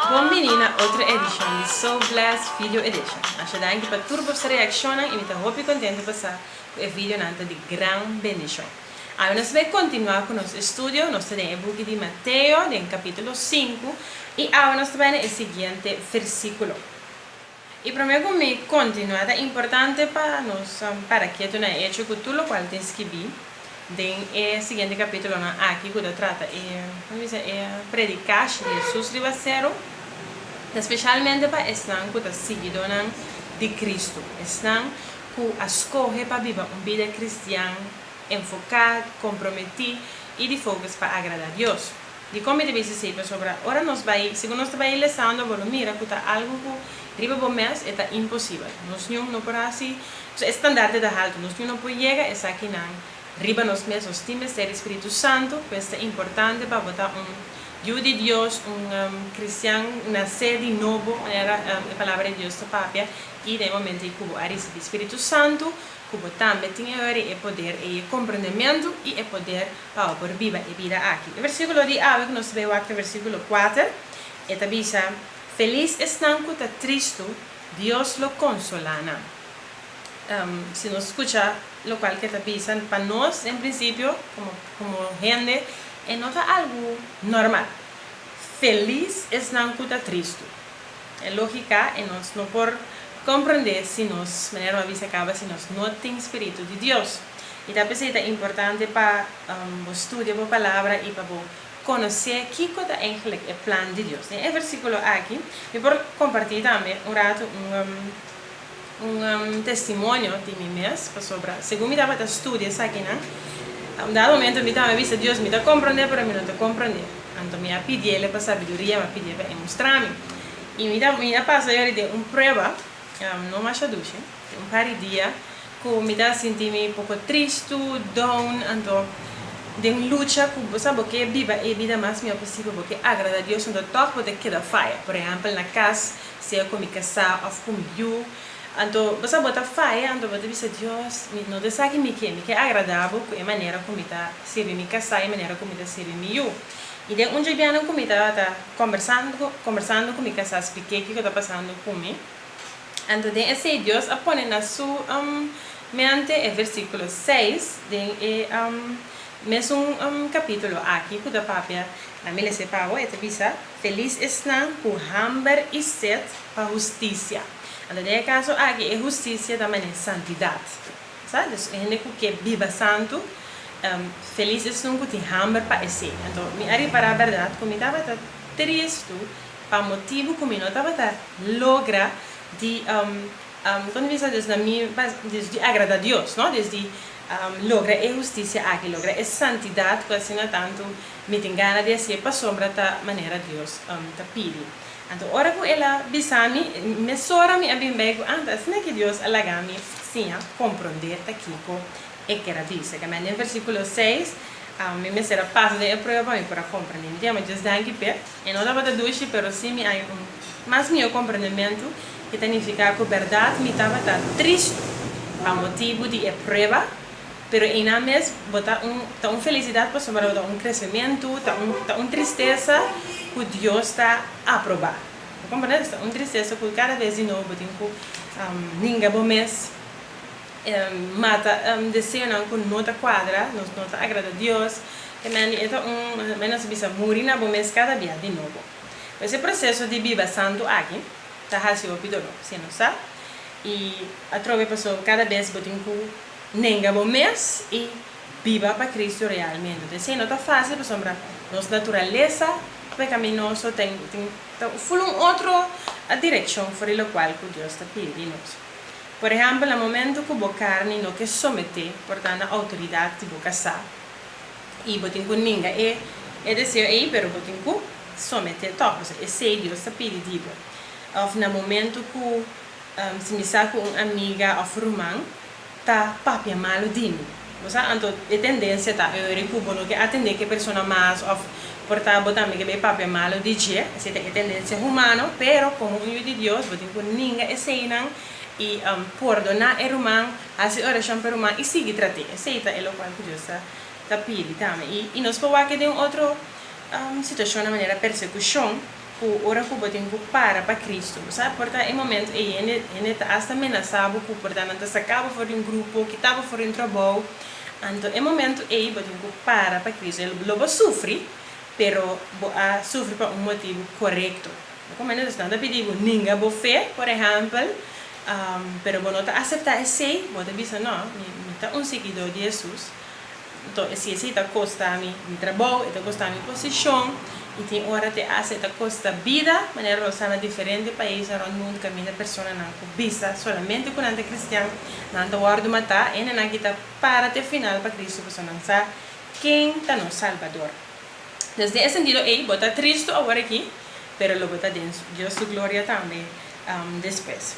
Bon bini na otro edishon di So Blessed Video Edition. Masha danki pa tur boso reakshonnan i mi ta hopi kontentu pa sa ku e videonan ta di gran bendishon. Awe nos ta bai kontinuá ku nos estudio, nos ta den e buki di Mateo den kapítulo sinku i awe nos ta bai na e siguiente versíkulo. I promé ku mi kontinuá ta importante pa nos para ketu na e echo ku tur lokual tin skibí den e siguiente kapítulonan aki ku ta trata e, kon bisa, e predikashi di Hesus riba seru, ta speshalmente pa esnan ku ta siguidónan di Kristu, esnan ku a skohe pa biba un bida kristian enfoká, komprometí i di focus pa agradá Dios. Dikon mi ta bisa esei? Pasobra ora nos bai, segun nos ta bai lesando, bo lo mira ku ta algu ku riba bo mes e ta imposibel. Nos niun no por hasi, e standarte ta haltu, nos niun no por yega esakinan riba nos mes. Nos tin mester di Spiritu Santu, pues ta importante pa bo ta un yu di Dios, un kristian nasé di nobo, manera e Palabra di Dios ta papia, i den e momento ei ku bo a risibí Spiritu Santu, ku bo tambe tin e ora ei e poder ei, e komprendementu i e poder pa bo por biba e bida aki. E versíkulo di awe ku nos ta bai wak ta versíkulo kuater, e ta bisa, Felis esnan ku ta tristu, Dios lo konsolá nan. Si nos skucha lokual ku e ta bisa, pa nos en prinsipio komo komo hende e no ta algu normal. Felis esnan ku ta tristu. E lógika e nos no por komprendé si nos, manera mi a bisa kaba, si nos no tin spiritu di Dios. I ta p'esei ta importante pa bo studia bo Palabra i pa bo konosé kiko ta eigentlik e plan di Dios. Den e versíkulo aki mi por kompartí tambe un ratu un un testimonio di mi mes, pasobra segun mi tabata studia esakinan, un dado momento mi tambe a bisa, Dios, mi ta komprendé, pero mi no ta komprendé. Anto mi a pidiele pa sabiduria, mi a pidié pa e mustra mi. I mi ta mi a pasa yori den un prueba, no masha dushi, den un par di dia ku mi ta sinti mi poko tristu, down, anto den lucha ku bo sa bo ke biba e bida mas mihó posibel, bo ke agrada Dios, anto tòg bo ta keda faya. Por ehèmpel na kas, sea ku mi kasá òf ku mi yu. Anto bo sa bo ta faya, anto bo ta bisa, Dios, mi no ta esaki mi ke, mi ke agradá bo ku e manera ku mi ta sirbi mi kasá, e manera ku mi ta sirbi mi yu. I den un dje bianan ku mi tabata kombersando kombersando ku mi kasá splik'é kiko ta pasando ku mi. Anto den esei Dios a pone na su mente e versíkulo seis den e mesun kapítulo aki ku ta papia, na mi lesa e pa bo, e ta bisa, Felis esnan ku hamber i set pa hustisia. Anto den e kaso aki e hustisia ta manera santidat. Sa? Dus e hende ku ke biba santu, felis esun ku tin hamber pa esei. Anto mi a ripará bèrdat ku mi tabata tristu pa motibu ku mi no tabata logra di, kon ta bisa, dus na mi, dus di agradá Dios, no? Dus di logra e hustisia aki, logra e santidat ku asina tantu Mi tin gana di hasié pasobra ta manera Dios ta pidi. Anto ora ku el a bisa mi, mesora mi a bin bei ku anta asina ki Dios a laga mi siña komprondé ta kiko e ker a bisa. Kemey den versíkulo seis, mi mester a pasa den e prueba pa mi por a komprendé. Mi ta yama Dios danki p'e. E no tabata dushi, pero sí mi hay un mas mihó komprendementu ki ta nifiká ku bèrdat mi tabata tristu pa motibu di e prueba. Pero einan mes bo ta un ta un felisidat pasobra bo ta un kresementu, ta un ta un tristesa ku Dios ta aprobá. Bo komprendé? Ta un tristesa ku kada bes di nobo bo tin ku ninga bo mes, mata deseonan ku no ta kuadra, no no ta agrada Dios. Te mende e ta un nos ta bisa muri na bo mes kada bia di nobo. Pues e proseso di biba santu aki ta hasi hopi doló, si no sa. I atrobe pasobra kada bes bo tin ku Nenga bo mes i biba pa Cristo realmente. Esei no ta fácil pasobra nos naturalesa pecaminoso ta ta ful un otro direccion for di locual cu Dios ta pidi di nos. Por ehempel, na momento cu bo carni no ke somete por ta na autoridad di bo casá i bo tin cu ninga e e deseo ei pero bo tin cu somete toch pasobra esei Dios ta pidi di bo. Of na momento cu Si mi sa ku un amiga òf ruman ta papia malu di mi, bo sa? Anto e tendensia ta ori ku bo no ke atendé ku e persona mas òf por ta bo tambe ke bai papia malu di dje. Esei ta e tendensia humano, pero komo un yu di Dios bo tin ku ninga eseinan i pordoná e ruman, hasi orashon pa e ruman i sigui trat'é. Esei ta e lokual ku Dios ta pidi tambe. I nos por wak den un otro situashon na manera persekushon. Ku ora ku bo tin ku para pa Kristu. Bo sa, por ta e momento ei hende hende ta asta menasá bo ku por ta nan ta saka bo for di un grupo, kita bo for di un trabou. Anto e momento ei bo tin ku para pa Kristu. Lo bo sufri, pero bo a sufri pa un motibu korekto. Bo komo hende nan ta pidi bo ninga bo fe, por ehèmpel, pero bo no ta aseptá esei, bo ta bisa, No, mi mi ta un siguidó di Hesus. Anto si esei ta kosta mi mi trabou, e ta kosta mi posishon, i tin ora te hasta e ta kosta bida, manera nos sa na diferente paisnan rònt mundu kaminda personanan ku bisa solamente ku nan ta kristian, nan ta wòrdu matá, hendenan ki ta para te final pa Kristu pasobra nan sa ken ta nos Salbador. Des den e sentido ei bo ta tristu awor aki, pero lo bo ta den Dios su gloria tambe despues.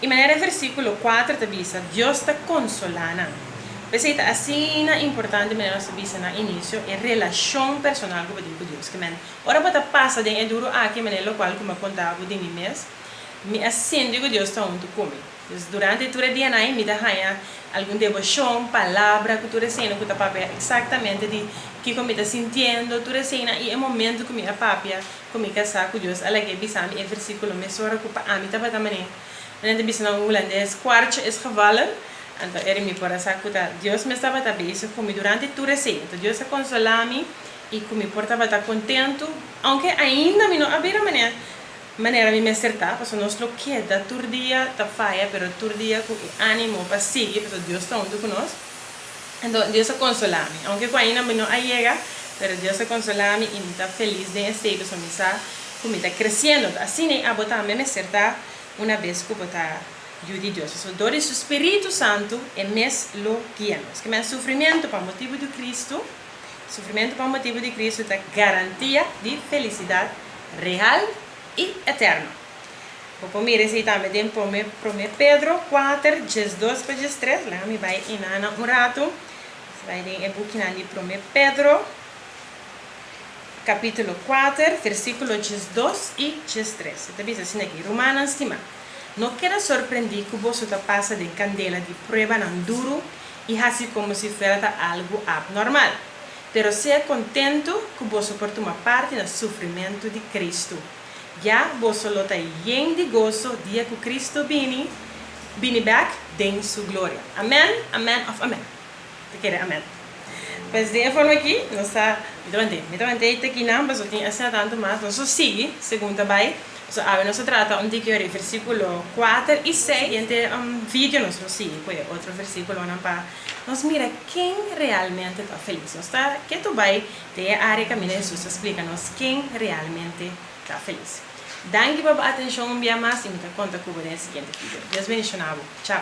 I manera e versíkulo kuater ta bisa, Dios ta konsolá nan. P'esei ta asina importante manera nos ta bisa na inisio, e relashon personal ku bo tin ku Dios. Ke men, ora bo ta pasa den e duru aki, manera lokual ku mi a konta bo di mi mes, mi a sinti ku Dios ta huntu ku mi. Dus durante tur e dianan ei mi ta haña algun deboshon, palabra ku tur eseinan ku ta papia eksaktamente di kiko mi ta sintiendo, tur eseinan i e momento ku mi a papia ku mi kasá ku Dios a lag'é bisa mi e versíkulo mesora ku pa ami tabata manera nan ta bisa na hulandes kwartje is gevallen, anto eri mi por a sa ku ta Dios mes tabata bezig ku mi durante tur esei. Anto Dios a konsolá mi i ku mi por tabata kontentu, ounke ainda mi no a bira manera manera mi mester ta, pasobra nos lo keda tur dia ta faya, pero tur dia ku e ánimo pa sigui, pasobra Dios ta huntu ku nos. Anto Dios a konsolá mi. Aunke ku ainda mi no a yega, pero Dios a konsolá mi i mi ta felis den esei pasobra mi sa ku mi ta kresiendo. Ta asina ei abo tambe mester ta una bes ku bo ta yu di Dios. Pasobra dor di su spiritu santu e mes lo guia nos. Ke men sufrimentu pa motibu di Kristu, sufrimentu pa motibu di Kristu ta garantia di felisidat real i eterno. Bo por mira esei tambe den prome Prome Pedro kuater, diesdos pa diestres. Laga mi bai inana un ratu. Nos bai den e bukinan di Prome Pedro, kapítulo kuater, versíkulo 12 i 13. E ta bisa asina aki, Rumannan stimá, no keda sorprendí ku boso ta pasa den kandela di pruebanan duru i hasi komo si fuera ta algu abnormal. Pero sea kontentu ku boso por tuma parti na sufrimentu di Kristu. Ya boso lo ta yen di goso dia ku Kristu bini, bini bèk den su gloria. Amèn, amèn òf amèn? Ta kere amèn. Pues den e forma aki nos ta, mi ta want'é, mi ta want'é te kinan pasobra tin asina tantu mas, nos lo sigui segun ta bai. Pasobra awe nos a trata un tiki ora e versíkulo kuater i seis. Siguiente video nos lo sigui ku e otro versíkulonan pa nos mira ken realmente ta felis. Nos ta ketu bai Den e área kaminda Hesus a splika nos ken realmente ta felis. Danki pa bo atenshon un bia mas i mi ta konta ku bo den e siguiente video. Dios bendishoná bo. Chao.